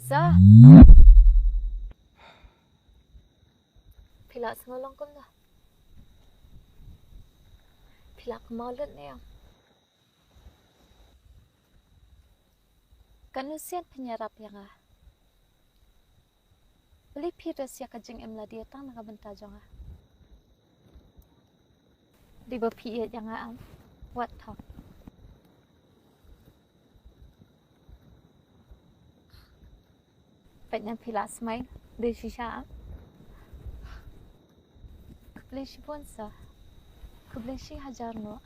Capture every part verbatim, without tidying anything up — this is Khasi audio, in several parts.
Sa. Phi la sngew long kumno? Phi la kynmaw lut ne em? Kano sien phin ïarap ïa nga? Balei phi risk ïa ka jingim lade tang na ka bynta jong nga? Dei ba phi ïeit ïa nga em? Wat thok. Peit na phi la smile, dei shisha em? Khublei shibun sa. Khublei shi hajar nguh.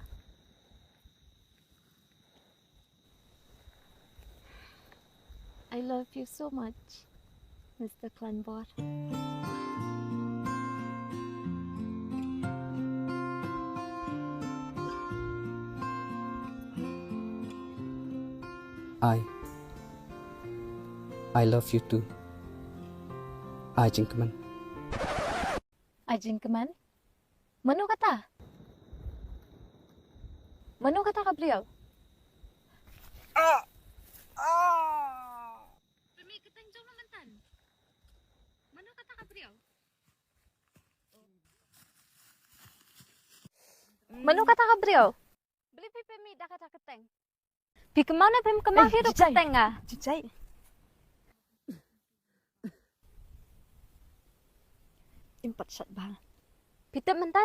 I love you so much, Mister Klanbor. I, I love you too. Ai jingkmen. Ai jingkmen? Mano kata? Mano kata ka briew? Ah! Ah! Pynmih kyrteng jong me mynta. Mano kata ka briew? Mano kata ka briew? Balei phi pynmih da kata ka kyrteng? Phi kynmaw ne phim kynmaw hi ruh ka kyrteng nga? Jijai. Im pat shat bha. Phi tip mynta,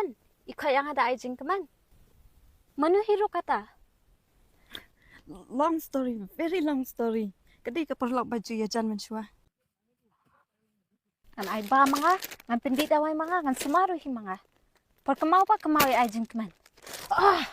i khot ïa nga da ai jingkmen. Mano hi ruh kata? Long story, very long story. Ka dei ka paralok ba ju ïajan mynshuwa. Ngan ai ba ma nga, ngan pyndih dawai ma nga, ngan sumar ruh hi ma nga. Por kynmaw ba kynmaw ïa ai jingkmen. Ah!